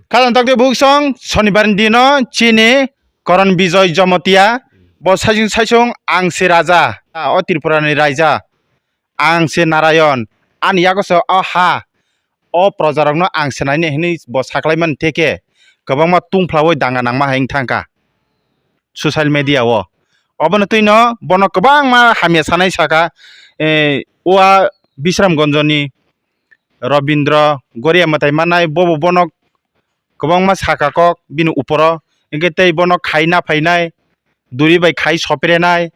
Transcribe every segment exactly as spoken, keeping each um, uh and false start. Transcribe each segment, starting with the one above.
Khajang tokde buksong, Sonibar ni dino chini Koron Bijoy Jomotia, bo saisung saisung ang se raja, o Tripura ni raja, ang se Narayon, ani yago se o ha, o projarokno ang se naini hinwi bo saklaimani theke kwbangma tungphlawi danga nangma hai wng thangkha social media o. Obono twino bono kwbangma hamya sanai saka, eh, o a Bisramgonjoni Robindra Goria mwtai mannai, bobo bono kwbangma saka kok bini uporo, hinkhe tei bono khai na phainai, duri bai khai soprenai,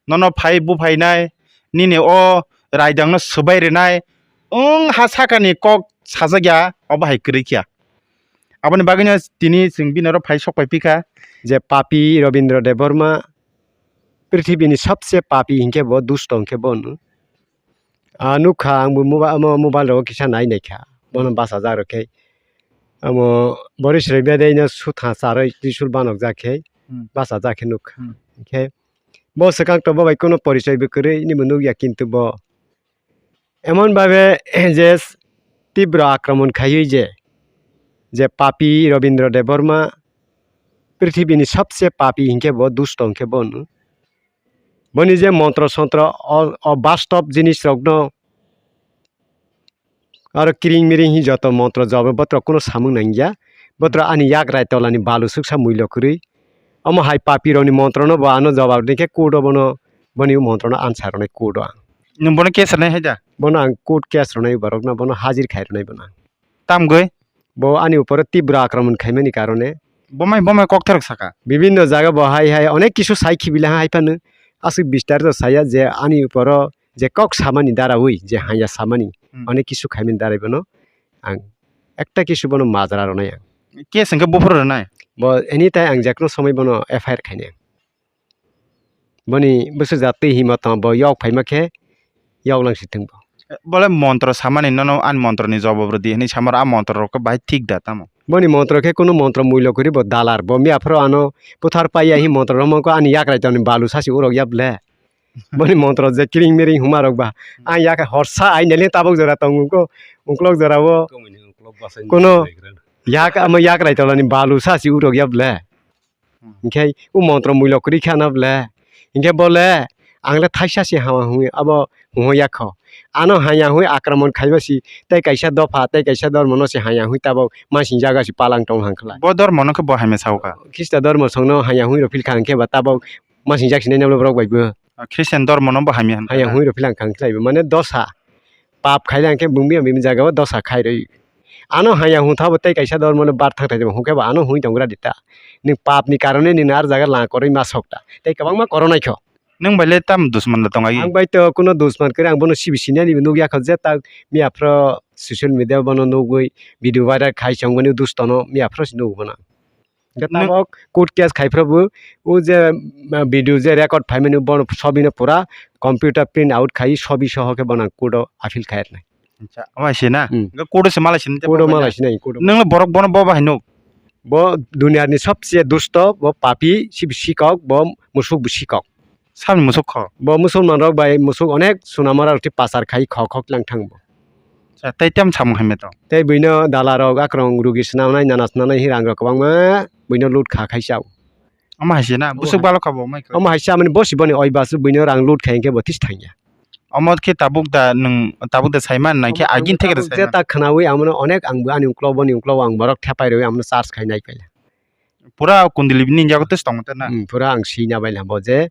nono phai buphainai, nini o raidangno swbai rwnai, wng ha sakani kok sajak ya, obo hai kwrwi kha. Aboni bagwino tini chwng bini oro phai sok pai pikha. Je papi Robindra Debbarma, prithibini sabse papi hinkhe bo, dusto hinkhe bo hwnwi. Ah, nukha, ang bo moba-, mo-, mobile rogo kisa nai naikha. Bono bachajak rok khe. Amo Boris Roi bedai no sutha charwi Trishul banok jak khe, Hmm. bachajak khe nukha. Hmm. Hinkhe bo swkang to bo bai kuno porichoi bo kwrwi, nini bo nukya, kintu bo emon babe je tibro akromon khaiwi je, je papi Robindra Debbarma, prithibini sabse papi hinkhe bo, dusto hinkhe bo hwnwi. Boni je montro sontro, o, o bastob jinis rokno aro kiring miring hi joto montro jobo botrok kuno samung nangya. Botrok ani yak rai tolani balu suksa muilo kwrwi. Omo hai papi rokni montrono bo ano jobab rwkhe court o bono, boni montrono answer rwnai court o ang. Nwng bono case rwnai hai da? Bono ang court case rwnai borokno, bono hajir khai rwnai bono ang. Tamgwi? Bo ani uporo tibro akromon khaimani karone. Bomai, bomai koktharok saka? Bibinno jaga bo hai hai onek kisu sai khibila hai phano aswk bistarito saya je ani uporo je kok samani darawi je hanya samani Hmm. onek kisu khaimani darai bono ang ekta kisu bono majra rwnai ang. Case hwnkhe buphuru rwnai? Bo anytime ang jekno somoi bono F I R khainai ang. Boni bwswk jat twi hima tong bo yok phaima khe yok lang si thung bo. Bole montro samani nono ani montroni jobab rwdi hinwi samaro, a montro rok khe bahai thik da tamo? Boni montro khe kunu montro muilo kwrwi bo dalar, bo miya phoro ano puthar paiya hi montro romon ko ani yakrai tongni balu sasi urok ya ble. Boni montro je kiring miring huma rok ba ang yak horsa ai neli tabuk jora tong ungko, ungklok jora o. Kono yak ama yakrai tolani balu sasi urok ya ble. Hmm. Hinkhe o montro muilo kwrwi khe ano ble. Hinkhe bole ang le thaisa se hama hwnwi abo hwnwi ya kho. Ano hanya hwnwi akromon khaiba si tei kaisa dopha tei kaisa dormo no se hanya hwnwi tabok mansing jaga si palang tong hang khlai. Bo dormo no khe bo hamya sao kha? Khista dormo song no hanya hwnwi rw phil kha hinkhe ba tabok mansing jak sinai nablo borok bai bo. Ah, Christian dormo no bo hamya hwn kha. Hanya hwnwi rw phil ang kha khlai bo mane dosa. Pap khai lang khe bumi bumi jaga o dosa khai rw. Ano hanya hung thabo tei kaisa dormo no bar thang thai hung khe bo ano hung tong gra di ta. Nwng pap ni karone nwng ar jaga lang koroi ma sok ta. Tei kwbangma koronai kho. Nwng bai le tam dusman da tong agi? Ang bai to kuno dusman kwrwi ang bono sibi sinani bo nukya kho je ta miya phro social media bono nugwi video viral khai chong bani dusto no miya phro si nugo bono. Hingke nwng tabok court case khai phrobo, o je, ah, video je record phaimani, bono sobi no pura computer print out khai, sobi soho khe bono court o appeal khai rwnai. Acha, omo hai se na? Hmm. Hingke court o se malai sini, court o malai sini, court o. Nwng le borok bono bo bahai nuk? Bo duniyar ni sobse dusto, bo papi, si sikok, bo musuk bo sikok. Sal musuk kho. Bo musulman rok bai musuk onek sunamora rok tei pasar khai khok khok lang thang bo. Cha, tei tem samung hai meto. Tei buino dala rok akrong rugi swnamnai, nana swnamnai hi rang rok kwbangma buino lut kha khai chao. Omo hai se na, busuk balo kha bo mai kha. Omo hai se amani bosi boni oi basu buino rang lut khai hingke bo tis thangya. Omo khe tabuk da nwng, tabuk da sai man nai khe agin theke da sai man. Jeta khnaui amono onek ang bo ani uklok boni uklok ang borok thepai rwi amono charge khai nai khe. Pura kundili bini jago tes tong te na. Hmm, pura ang sina bai labo je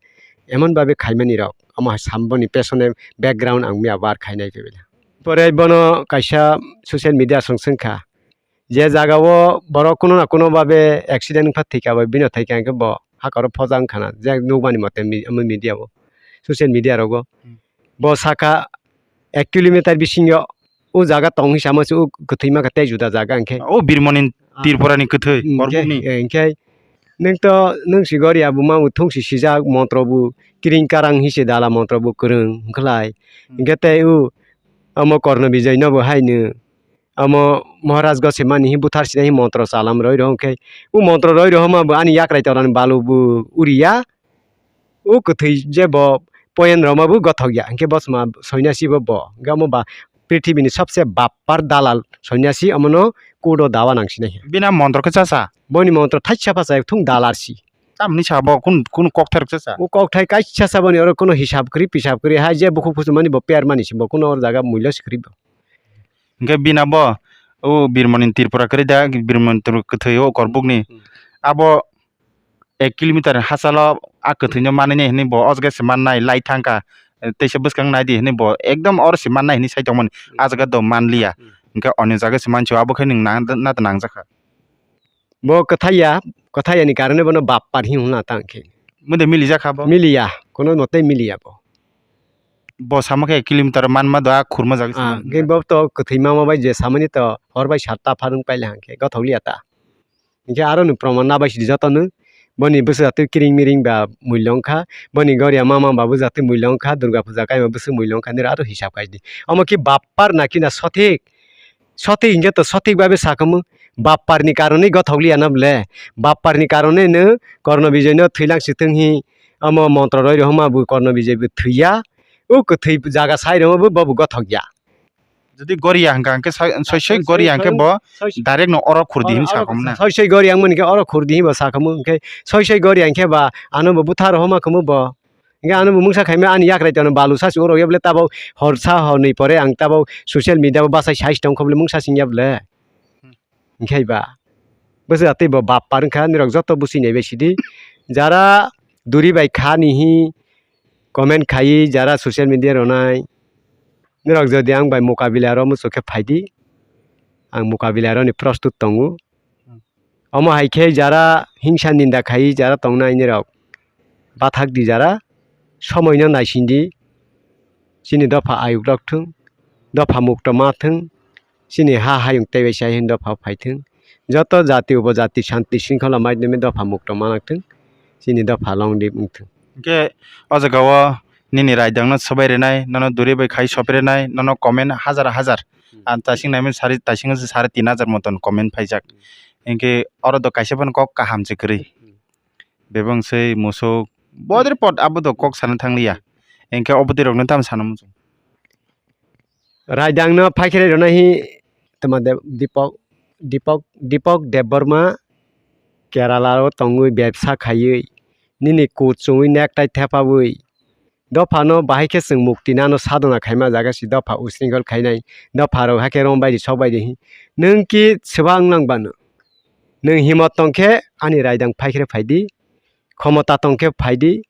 emon babe khaimani rok. Omo hai samboni pesone background ang miya bar khainai khe bela. Pore bono kaisa social media song sengkha. Je jaga o borok kuno na kuno babe accident wngkha thika bai bino thai khe bo hakaro phoja wngkha na je nukmani mote mi-, omo media o, social media rogo. Hmm. Bo saka ek kilometer bisingo o jaga tong hisamo se o kwthwi mangkha tei juda jaga hwnkhe. O Birmoni ah, Tripura ni kwthwi, hmm, Korbuk ni. Hwnkhe, eh, hwnkhe nwng to, nwng si gori abo ma bo thung si sijak montro bo kiring karang hi se dala montro bo kwrwng hwnkhlai. Hmm. Hwnkhe tei o omo Korno Bijay no bo hai nw omo Maharaj Gosemani hi buthar sinai hi montro chalam roi rw hwnkhe o montro roi rw hwma bo ani yakrai torani balu bo uriya. O kwthwi je bo poyen roma bo gothok ya, hwnkhe bo chwma sonyasi bo bo, hwnkhe omo ba prithibini sobse bappar dalal sonyasi, omono court o dawa nangsinai. Bina montro khe chasa? Boni montro thaisa pha chaya thung dalarsi. Tamni sa bo kun, kun kokthai rok chasa? O kokthai kaisa sa boni oro kuno hisab kwrwi pisab kwrwi hai je bukhuk phusumani bo permani si bo kuno oro jaga mulya si kwrwi bo. Hingke bina bo o Birmani Tripura kwrwi da, Birmani Tripura kwthwi o Korbukni. Hmm. Abo ek kilometer hachalo a kwthwino manwi nai hinwi bo o jaga se mannai lai thangkha, teisa bwskang naidi hinwi bo ekdom oro se mannai hinwi sai tongmani, hmm, a jaga do manliya. Hmm. Hingke oni jaga se mancho, abo khe nwng na, na, na, nangjakha. Bo kwthaiya, kwthaiyani karone bono bappar hin hwnna ta hwnkhe. Mode milijak kha bo? Miliya, kono mote miliya bo. Bo samo khe kilometer manma do, a khurma jaga se. Ah, manma. Hwnkhe bo to kwthwi mama bai je samani to hor bai satta pharung paila hwnkhe gothok liya ta. Hwnkhe aro ni proman nabai sidi jotono. Boni bwswk jatwi kiring miring ba mulya wngkha, boni goria mama ba bwswk jatwi mulya wngkha, Durga puja kaima bwswk mulya wngkha, nini aro hisab khai di. Omo khe bappar na kina sothik? Sothik hingke to sothik babe sakhamu, bapparni karonwi gothok liya na bole, bapparni karonwi no Korno Bijoy no thwilang sithwng hi, omo montro roi rohoma bo Korno Bijoy bo thwiya, o kwthwi jaga sai rohoma bo, bo bo gothok ya. Jodi goriya hingka hingke soi, soi, soi goriya hingke bo soi, soi, direct no oro khurdi hin oro, oro sakhamu na? Soi soi goriya wngmani khe oro khurdi hin bo sakhamu, hingke soi soi goriya hingke ba ano bo butha rohoma khamu bo. Hingke ano bo mungsa khaima ani yakrai tono balu sasi oro ya bole tabok hor sa hor ni pore ang tabok social media bo bachai sai tongkho bole mungsa sing ya bole. Hmm. Hingke ba. Bwswk tei bo bap par wngkha nirok joto bwswi nai bai sidi. Jara duri bai kha ni hi comment khai jara social media ronai. Nirok jodi ang bai mukabila ro muchuk khe phaidi. Ang mukabila ro ni prostut tongo. Hmm. Omo hai khe jara hingsa ninda khai jara tongnai nirok. Bathak di jara, somoino naising di, chini dopha ayuk rok thung, dopha mukto ma thung, chini ha hayung teibai sai hin dopha phai thung, joto jati upojati shanti shringkhola maidumi dopha mukto ma nang thung, chini dopha long dip wng thung. Hingke o jaga o nini raidang no swbai rinai, nono duri bai khai sopri rinai, nono comment hajar hajar, hmm, ang tasing naimani sari, tasing sari tin hajar moton comment phaijak. Hingke oro do kaisa phano kok kaham se kwrwi. Hmm. Bebeng sei musuk bodri pot abo do kok sana thangliya. Hingke obotwi rokno tamo sana muchung. Raidang no phaikhe rwna hi tama de Dipok, Dipok, Dipok Debbarma Kerala o tongwi bebsa khaiwi nini kuchungwi nektai thepawi dophano bahai khe chwng mukti nano sadona khaima jaga si dopha usringkol khainai dopha rok hakhe rombai di sokbai di hi nwng ki swbang nang bano. Nwng himot tong khe ani raidang phai khe phai di, khomota tong khe phai di,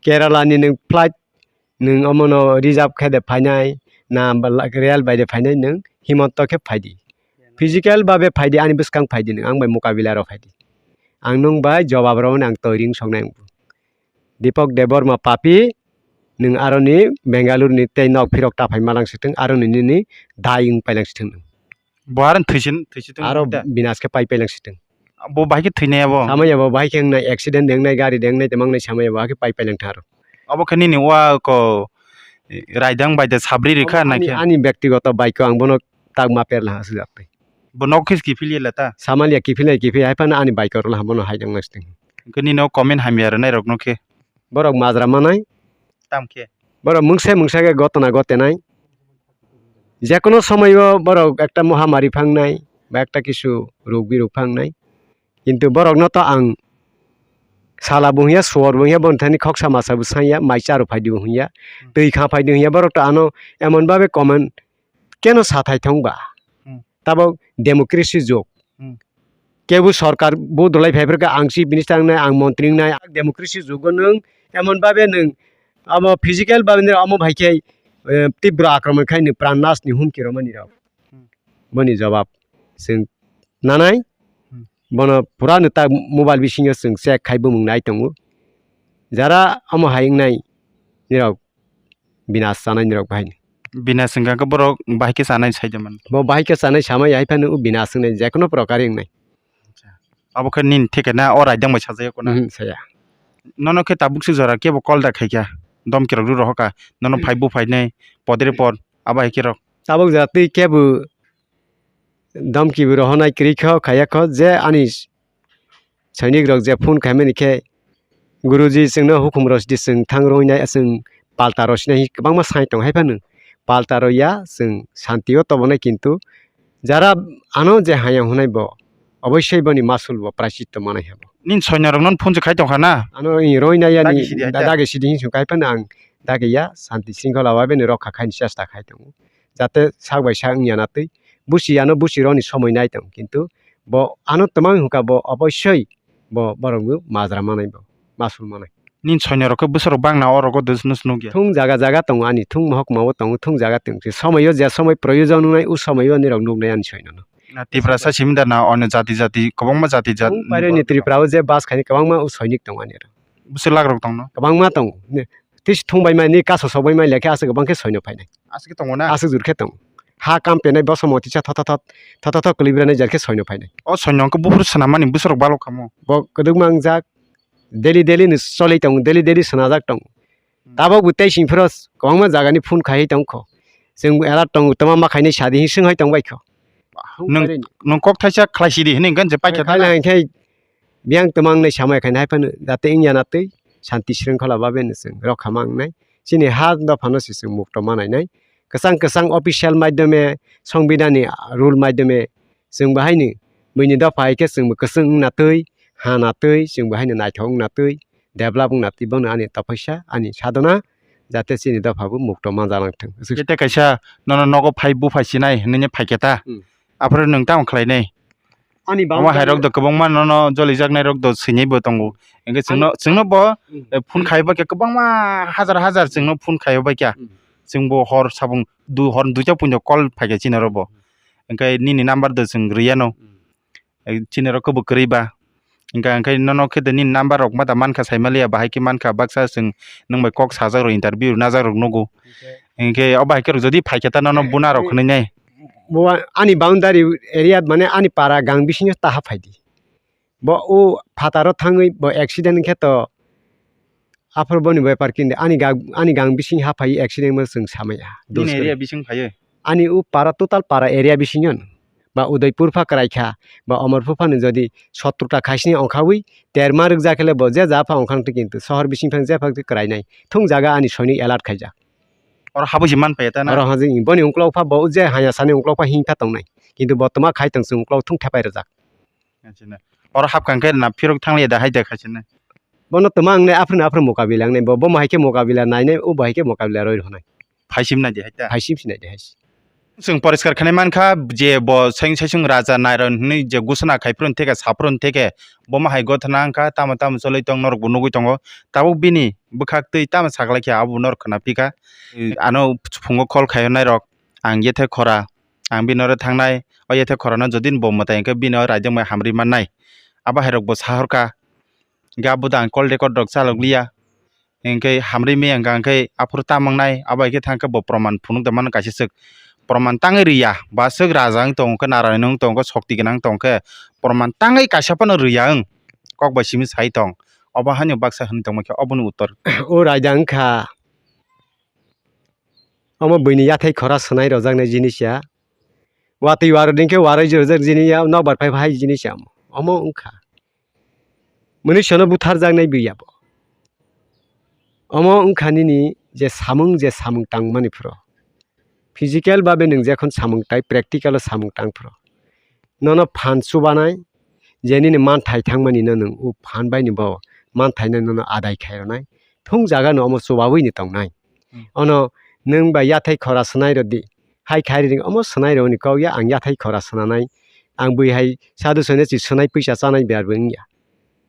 Kerala ni nwng flight nwng omo no reserve khe de phainai, na ba la-, rail bai de phainai nwng himot tong khe phai di. Physical babe phai di, ani bwskang phai di nwng, ang bai mukabila rw phai di. Ang nwng bai jobab rw mani ang toiri wng song nai ang bo. Dipok Debbarma papi, nwng aroni Bengaluru ni tei nok phirok ta phai malang sitwng, aroni nini dai wng pailang sitwng nwng. Bo aro thwisin, thwisin aro ta. Binas khe pai pailang sitwng. Bo bahai khe thwinai abo? Samaya bo bahai khe wngnai, accident de wngnai, gari de wngnai, tei mangnai samaya bo bahai khe pai pailang tharo. Abo khe nini wa ko, eh, raidang bai de sabri rikha. Ani, nai khe? Ani bektigoto bike o ang bono tak ma perla ha sujak tei. Bo nok khe kiphil ya leta? Samaliya kiphil nai kiphil, hai phano ani bike o rwla ha bono hai nang nai sitwng. Hwnkhe nini o comment hamya rwnai rok no khe? Borok majra manai. Tam khe? Borok mungsa mungsa khe gotona gotenai. Jekono somoyo borok ekta mohamari phangnai, ba ekta kisu rug biruk phangnai. Kintu borokno to ang sala bo hwnya, suwar bo hwnya, boni thani khoksa masa bo sanya, mai charo phai di bo hwnya, hmm, twi kha phai di hwnya, borok to ano emon babe comment keno sathai thong ba? Hmm. Tabok democracy jug. Hmm. Kebo sorkar bo dolai phai phirka, ang chief minister wngnai, ang montri wngnai, democracy jugo nwng emon babe nwng amo physical babe nwng amo bai khe, eh, tibro akromon khai nwng pran nas ni humki romani rok. Hmm. Boni jawab chwng nanai. Hmm. Bono pura no ta mobile bisingo chwng check khai bumung nai tongo. Jara amo hai wngnai nirok binas chanai nirok bahai. Binas hwnkha khe borok bahai khe chanai sai de man. Bo bahai khe chanai samai hai phano o binas wngnai jekono prokar wngnai. Abo khe nini theke na o raidang bai sajak ya kona? Mhm, saya. Nono khe tabuk se jora kebo call da khai kha, domki rok ru rohor kha, nono phai bu phai nai podre pod abo hai khe rok. Tabuk jora twi kebo domki bo rohonai kwrwi kho, khaya kho, je ani sainik rok je phone khaimani khe, "Guruji, chwngno hukum rw sidi, chwng thang rwnai, chwng palta rw sinai," hi kwbangma sai tong hai phano. Palta rw ya, chwng shanti o tobonai, kintu Jara ano je haya hwnai bo, oboisoi boni masul bo praichitto manai habo. Nini soinyorokno phone se khai tongkha na? Ano i roi nai yani Dagi sidi hai da-, ta? Dagi sidi hinsung kai phano ang dagi ya, santi sringkhola bai bini rokha khaini chesta khai tongo. Jate sak bai sak wngya na twi, busi ano busi roni somoi nai tong, kintu bo ano twmang hwnkha bo oboisoi bo borokno majra manai bo, masul manai. Nini soinyorok khe bwsarok bangna oro go dos nus nukya. Thung jaga jaga tongo ani, thung mohokma o tongo, thung jaga tong se. Somoio je somoi proyojon wngnai, o somoio nirok nuknai ani soinono. Na Tiprasa simi da na onyo jati jati, kwbangma jati jat-, Thung pairani Tripura o je bas khaini kwbangma o soinik tongo ani oro. Bwswk lagrok tongno? Kwbangma tongo. Ne, tis thung bai mani, kaso sok bai mani lekhe aswk kwbang khe soino phainai. Aswk khe tongo na? Aswk jur khe tongo. Ha kam penai boso motisa thot thot thot, thot thot thot kwlwi bwranai jar khe soino phainai. O soino wngkhe buphuru swnammani bwsarok balo kha mo? Bo kwdwkma wngjak, daily daily ni choli tongo, daily daily swnajak tongo. Hmm. Tabok bo tei sing phuru kwbangma jagani phone khai tongkho. Chwng bo alert tongo, tama ma khainai sadi hin swng hai tong bai kho. Nwng, nwng kok thaisa khlai sidi hinwi hwnkhe je paikha Khaina thangna. Hinkhe biyang twmang nai samai khaina hai phano jate wngya na twi santi sringkhola babe no chwng rokha mangnai. Chini ha dophano se chwng mukto manai nai. Kwchang kwchang official maidhyome, songbidani rule maidhyome chwng bo haino buini dopha hai khe chwng bo kwchwng wngna twi, hana twi, chwng bo haino naithok wngna twi, develop wngna twi bono ani tophaisa ani sadhana, jate chini dopha bo mukto manjalang thwng. Kete kaisa nono nogo phai buphai sinai hinwi phaikhe ta. Hmm. Aphuru nwng tamo khlainai? Ani Omo boundary hairok do kwbangma nono jolijaknairok do swinaibo tongo. Hwnkhe chwngno, Ani chwngno bo, Hmm. eh, phone khaiba khe kwbangma hajar hajar chwngno phone khaiba khe. Hmm. Chwngbo hor sabung du-, hor duita puino call phaikha chini oro bo. Hwnkhe nini number do chwng riyano. Hmm. Eh, chini oro khe bo kwrwi ba. Hwnkhe, hwnkhe nono khe de nini number rok ma da mankha saimaliya, bahai khe mankha baksa chwng nwng bai kok sajak rok interview najak rok nugo. Hwnkhe. Hwnkhe o bahai khe rok jodi phaikhe ta nono buna rok hwnwi nai. Bo ani boundary area mane ani para gang bisingo ta haphaidi. Bo o phataro thangwi bo accident khe to aphuru boni bepar kinde ani ga-, ani gang bising haphai accident bo chwng samaya. Nini area bising phaio? Ani o para total para area bisingo ba Udaipur pha kwrai kha ba Omorpur phano jodi sottor ta khaisni ongkhawi terma rwkjak khe le bo je ja pha ongkha nang twi kintu sohor bising phang je phang twi kwrai nai thung jaga ani soinik alert khaijak. Oro habwi se man phai ta na? Oro hajing boni uklok pha bo je haya sani uklok pha hing pha tongnai kintu bo toma khai tong chwng uklok thung thepai rwjak. Achina. Oro hapkha hwnkhe na phirok thangliya da hai da khaisina. Bono toma wngnai aphuru aphuru mokabila wngnai bo, bo hai khe mokabila nainai, o bo hai khe mokabila roi rwnai. Phaisim nai di hai ta? Phaisim sinai di hai. Chwng poriskar khanai mankha je bo seng sesung raja Narayan hwnwi je gusana khai phuru theke sa phuru theke bo ma hai gothana wngkha tamo tamo choli tong norok bo nugwi tongo. Tabuk bini bwkhak twi tamo saklai khe abo norok khna phikha. Ano phungo call khai hwnai rok ang yethe khora ang bini oro thangnai o yethe khorano jodi bo mwtai hwnkhe bini o raidwk bai hamri mannai. Abo hai rok bo sahorkha. Hingke abo da ang call record rok chalok liya. Hingke hamri maya hingka hingke aphuru ta mangnai, abo hai khe thangkhe bo proman phunuk da mano kaisa swk. Proman tangwi riya, ba swk raja wng tongo khe, narayan wng tongo khe, sokti gwnang wng tongo khe, proman tangwi kaisa phano riya wng. Kok bai simi sai tong. Obo haino baksa hwnwi tongma khe oboni uttor. O raida wngkha. Omo buini yathai khora swnai rojaknai jinis ya. Watwi warwding khe warwi rojak jinis ya, nokbar phai phai jinis ya omo. Omo wngkha. Mwnwi sono butharjaknai bwi ya bo. Omo wngkha nini je samung, je samung tangmani phuru. Physical babe nwng jekhon samung tai, practical o samung tang phuru. Nono phan chubanai, je nini manthai thangmani no nwng o phan bai ni bo manthai no nono adai khai rwnai. Thung jaga no omo chubawi ni tongnai. Hmm. Ono nwng bai yathai khora swnai rwdi. Hai khai ring omo swnai rwni kok ya ang yathai khora swnanai. Ang bui hai sadu sone chi swnai puisa chanai ber bo wngya.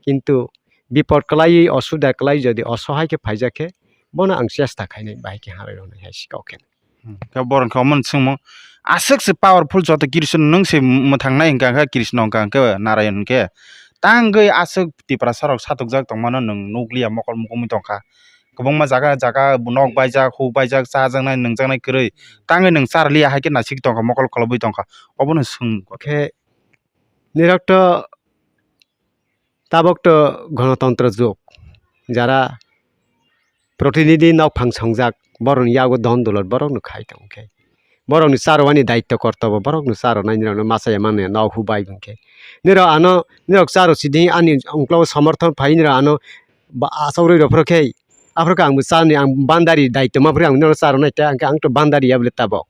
Kintu bipot kwlaiwi osubida kwlai jodi osohai khe phaijak khe bono ang chesta khainai bahai khe hambai rwnai hai si kok khe. Hmm. Khe borok khe omo swngmung aswk se powerful joto Krishna nwng se mwthang nai hwnkha khe Krishna hwnkha khe Narayan hwnkhe tangwi aswk Tiprasa rok satokjak tongmano nwng nukliya mokol mukumui tongkha. Kwbangma jaga jaga nok baijak, huk baijak, chajaknai, nungjaknai kwrwi. Tangwi nwng charliya hai khe naisik tongkha, mokol kholobwi tongkha. Obono swng. Khe nirok to tabok to gonotontro jug. Jara protinidhi nokphang songjak, borokni yago don dulot borokno khai tong khe. Borokni charwani daitto kortobo borokno charwnai nirokno machaya manya nok hubai hwnkhe. Nirok ano, nirok charo sidi ani ungklogo somorthon phai nirok ano ba-, achuk rwi rw phuru khe, aphuru khe ang bo chani ang bandari daitto ma phuru ang nirok charwnai ta hwnkhe ang to bandari ya bwle tabok.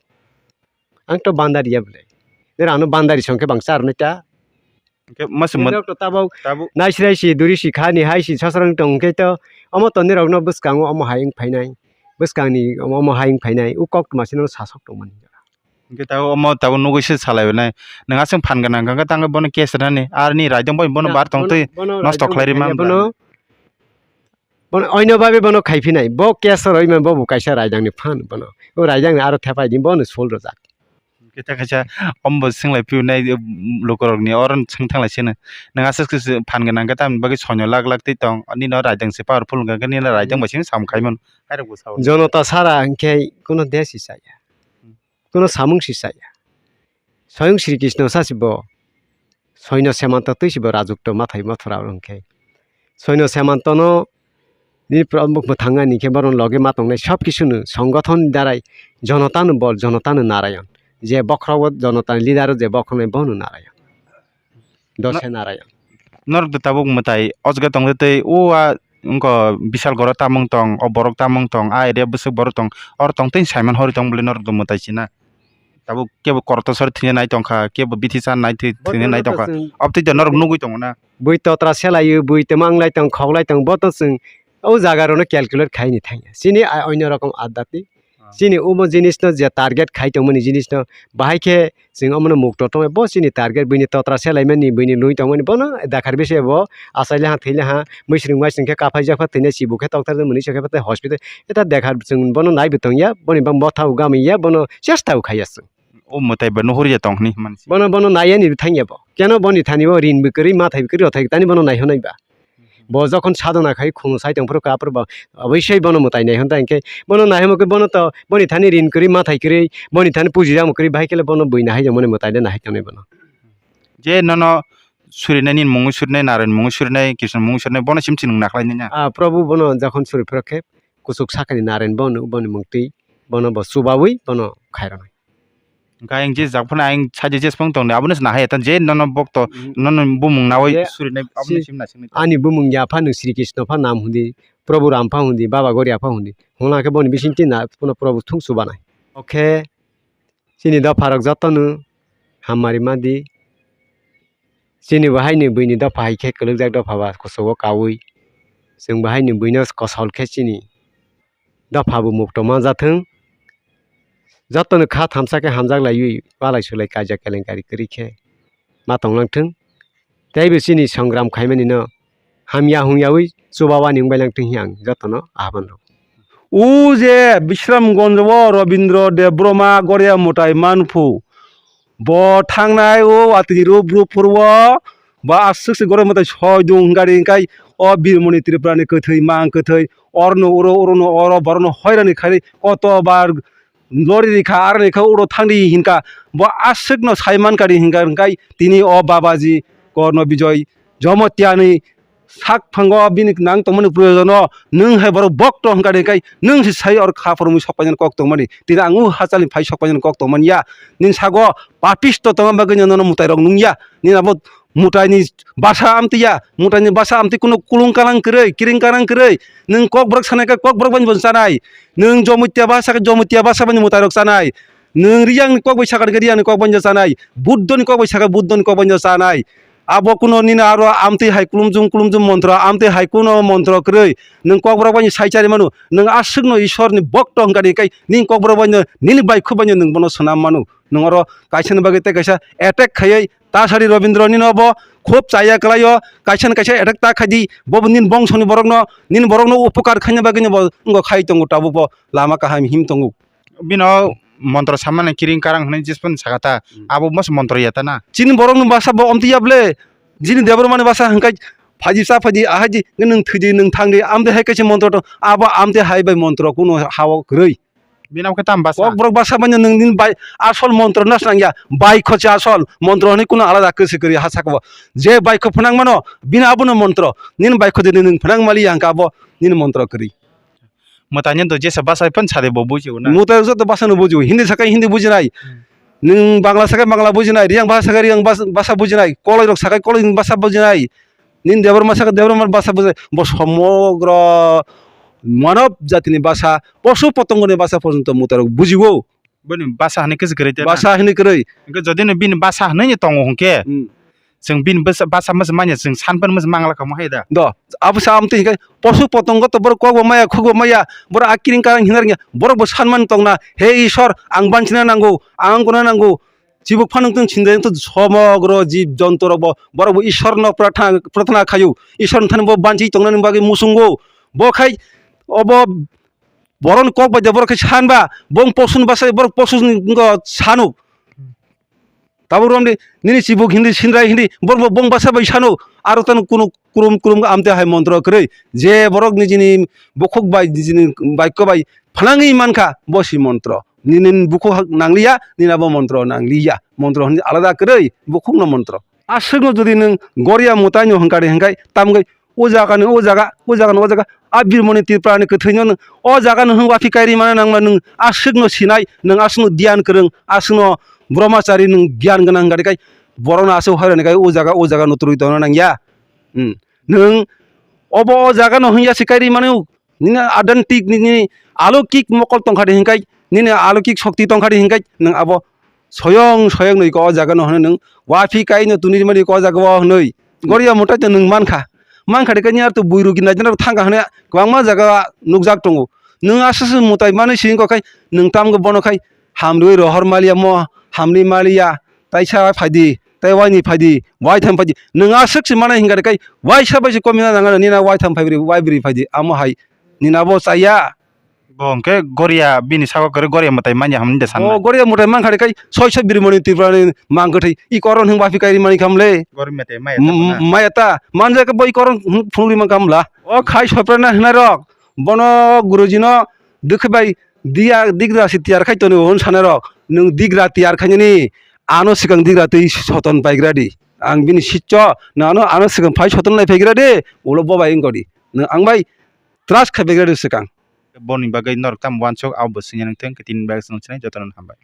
Ang to bandari ya bwle. Nirok ano bandari song khe bangsa rwnai ta. Hwnkhe masa Nirok to tabuk tabuk naisrai si duri si kha ni hai si sosrang tong khe to omo to nirok no bwskango omo hai wng phainai. Bwskang ni omo omo hai wng phainai. U kok tma sino sasok tong mani. Hwnkhe tabuk omo tabuk nugui se salai nai. Nwng aswk phan gwnang hwnkhe tangwi bono case rwnani. Arni raidang bai bono bar tong twi nosto khlai rima bono. Bono oino babe bono khai phinai. Bo case roi ma bo bo kaisa raidang ni phan bono. O raidang ni aro thepai di bono sul rojak. Kita kaisa ombo swng lai piu nai lukurok ni oro swng thang lai sino. Nwng aswk se phan gwnang khe tamni bagwi soino lak lak twi tong. Nini o raidang se powerful wngkha khe nini raidang bai sini sam khai mano. Hai rok bo sao. Jonota sara hwnkhe kuno de si chaya. Kuno samung si chaya. Soyong Sri Krishna sa si bo. Soino Semanta twi si bo rajukto mathai mathura oro hwnkhe. Soino Semanta no ni pro-, mwthangani khe boron loge ma tongnai sob kisu no songothon darai jonota no bol, jonota no narayon. Je bokhorogo jonota ni leader o je bokhoroknai bono narayon. Dose narayon. Norok de tabuk mwtai o jaga tong tei o a wngkha Bishalgarh o tamung tong, o borok tamung tong, a area bwswk borok tong, oro tong tei saiman hori tong bwle norok de mwtai china. Tabuk kebo koroksa sori thwina nai tongkha, kebo bithi cha nai thwi-, thwina nai tongkha. Obtwi de norok nugui tongo na. Bui totra selaio, bui tongma wnglai tong, khoklai tong, bo to chwng o jaga rokno calculate khai ni thangya. Chini a-, onyo rokom addati. Chini omo jinisno je target khai tongmani jinisno bahai khe chwng omono mukto tongwi bo chini target buini totra selaimani, buini lwi tongmani bono dakhar bese bo achaile ha thwile ha. Mwisring mwisring khe kaphai jak pha thwinai chibu khe toktar mwnwi se khe pha tei hospital eta dekha chwng bono naibo tongya, boni bang botha o gamiya, bono chesta o khaiya chwng. O mwtai ba nuhur ya tong hwnwi hwnmani se. Bono, bono naiya ni thangya bo. Keno boni thani bo rin bo kwrwi, mathai bo kwrwi, rothai tani bono naihonai ba. Bo jokhon sadona khai khunu sai tong phuru ka phuru bo oboisoi bono mwtai naihon ta hinkhe bono naihon khe bono to boni thani rin kwrwi, mathai kwrwi, boni thani puji jamo kwrwi, bahai khe le bono bui nahai jongmani mwtai le nahai tongnai bono. Je nono surinai, nini mungwi surinai, Narayan mungwi surinai, Krishna mungwi surinai, bono sim chini nakhlai nini. Ah, Prabhu bono jokhon suri phuru khe kuchuk sakani Narayan bono, boni mungtwi bono bo chubawi bono khairoknai. Hwnkhe ayang je jak phano ayang saide jesphang tongdi, abono se nahai ya, ta je nono bokto, nono bumung nawi surinai, abono sim nasingni ta. Ani bumung ya phano Sri Krishna pha nam hundi, Prabhu Ram pha hundi, Baba Goria pha hundi. Hwnla khe boni bisingtwi na phano Prabhu thung chubanai. Okhe. Chini dopharok jotono hamari madi. Chini bo haino buini dopha hai khe kwlwkjak dopha ba kuchugo kaui. Chwng bo haino buino kosol khe chini dopha bo mukto manjathwng. Jotono kha thamsa khe hamjak laiwi walai sulai kaijak kelenkari kwrwi khe ma tonglang thwng. Teibo chini songram khaimani no hamya hungyawi chubawani wngbailangtwng hiya ang jotono ahwan rw. O je Bishramganj o Rabindra Debbarma Goria mwtai manphu, bo thangnai o watwi rw bru phuru o, bo aswk se Goria mwtai soi dung hwnkha ri hwnkhe o Birmoni Tripurani kwthwi mang kwthwi, orno uro, urono oro, borokno hoirani khairi koto bar lori rikha, aroni kha uro thangdi hinkha, bo aswkno sai mankha di hinkha, hwnkhe tini o Babaji Korno Bijoy Jamatia ni sak phango bini nang tongmani proyojono nwng hai borok bokto hwnkha di, hwnkhe nwng se sai or kha phormui sokpainani kok tongmani, tini ang o hachalni phai sokpainani kok tongmani ya, nini sago papisto tongma bagwino nono mwtairok nungya, nini abo mwtaini basa amtwi ya, mwtaini basa amtwi kunu kulung kanang kwrwi, kiring kanang kwrwi. Nwng kokborok sanai khe kokborok bai bo chanai. Nwng Jomotya basa khe Jomotya basa bai mwtairok chanai. Nwng Riyangni kok bai sakha khe Riyangni kok bai chanai. Buddhoni kok bai sakha Buddhoni kok bai chanai. Abo kuno nini aro amtwi hai kulumjung kulumjung montro, amtwi hai kuno montro kwrwi. Nwng kokborok bai saichari manu. Nwng aswkno Ishwarni bokto hwnkha di kai nini kokborok bai nini baikhu bai nwng bono swnam manu. Nwng oro kaisani bagwi tei kaisa attack khaiwi Tasari Robindro nini obo khub chaya kwlaio, kaisa ni kaisa attack ta khaidi, bo bo nini bongso ni borok no, nini borok no upokar khaina bagwi no bo wngkha khai tongo tabuk bo lama kaham him tongo. Bino montro samani kiring karang hwnwi jisphano sakha ta, abo masa montro ya ta na? Chini borok no basa bo omtwi ya ble, chini Debbarma ni basa hwnkhe phaidi cha phaidi ahai di nwng thwidi nwng thangdi amtwi hai kaisa montro tong, abo amtwi hai bai montro kuno ha o kwrwi. Bini abo khe tamo basa? Kokborok basa manya nwng nini bai asol montro no snang ya. Baikho se asol montro hwnwi kuno alada kwswi kwrwi ha saka o. Je baikho phnang mano bini abono montro. Nini baikho de nwng phnang mali ya hwnkhe abo nini montro kwrwi. Mwtaino do jesa basa phano sade bo bujio na? Mwtai joto basa no bujio. Hindi sakai hindi bujinai. Nwng Bangla sakai Bangla bujinai. Riyang basa sakai Riyang bas-, basa bujinai. Koloi rok sakai Koloi basa bujinai. Nini Debbarma sakha Debbarma basa bujai, bo somogro manob jatini basa, posu potongoni basa porjonto mwtairok bujigo. Bini basa hinwi kisa kwrwi te na? Basa hinwi kwrwi. Hwnkhe jodi no bini basa hinwi tongo hwnkhe, hmm, chwng bini basa, basa masa manya chwng sanpan masa mangla kamo hai da. Do, abo sa amtwi hwnkhe posu potongo to borok kok bo maya, khuk bo maya, borok a kiring karang hinar nya, borok bo sanman tongna, "He Ishwar, ang banchina nango, ang kuna nango." Chibuk phanang tong chindai to somogro jib jontu rok bo, borok bo Ishwar no prarthana, prarthana khayu, Ishwar thani bo banchi tongnani bagwi musungo. Bo khai obo boron kok bai de borok khai sanba, bong posun basa borok posun go sanu. Tabuk romdi nini chibuk hindi, sindrai hindi, borok bo bong basa bai sanu, aro tano kuno kurum kurum amte hai montro kwrwi. Je borok nijini bukhuk bai, nijini baikho bai phanangwi mankha, bo si montro. Nini bukhuk hak nangliya, nini abo montro nangliya. Montro hwnwi alada kwrwi, bukhukno montro. Aswkno jodi nwng goria mwtaino hwnkha de hwnkhe, tamgwi o jaga ni o jaga, o jaga ni o jaga, a birmoni Tripura ni kwthwino nwng o jaga no hwnwi wapi kairi mana nangma nwng aswkno sinai, nwng aswkno diyan kwrwng, aswkno brahmachari nwng diyan gwnang hwnkha de kai borokno aswk hoirani kai o jaga o jaga no twrwi tongna nangya. Hmm. Nwng obo o jaga no hwnya se kairi mano, nini adantik nini alokik mokol tongkha de hinkai, nini alokik shokti tongkha de hinkai, nwng abo soyong soyong noi ko o jaga no hwnwi nwng wapi kai no tuni mani ko o jaga o hwnwi goria mwtai to nwng mankha, mankha de kai nini ar to buiru gina jena thangkha hwnwi kwbangma jaga nukjak tongo. Nwng aswk se mwtai manwi singko khai nwng tamgo bono khai hamrwi rohor maliya mo hamrwi maliya. Taisa phaidi, tai waini phaidi, waitham phaidi. Nwng aswk se manai hinka de kai, waisa bai se komina nang nini na waitham phai bri, wai bri phaidi. Amo hai, nini abo chaya. Bo hwnkhe goria bini saka kwrwi goria mwtai manya hwnwi de sanna. O goria mwtai mankha de kai, soi soi birmoni Tripura ni mang kwthwi. I koron hwng wapi kairi mani khamle. Goria mwtai maya ta. M-, maya ta. Manja khe boi koron hwng phunugri man khamla. O khai soprana hwnai rok. Bono guruji no dukhe bai diya digra si tiyar khai tonwi hwn sanai rok. Nwng digra tiyar khainani ano swkang digra twi soton paigra di. Ang bini sitcho nano ano swkang phai soton lai phaigra de, ulo bo bai wngkha di. Nwng ang bai trust khai paigra di swkang. Boni bagwi norok tamo uansuk abo bo swngya nang thung, tini bagwi swngchinai jotono hambai.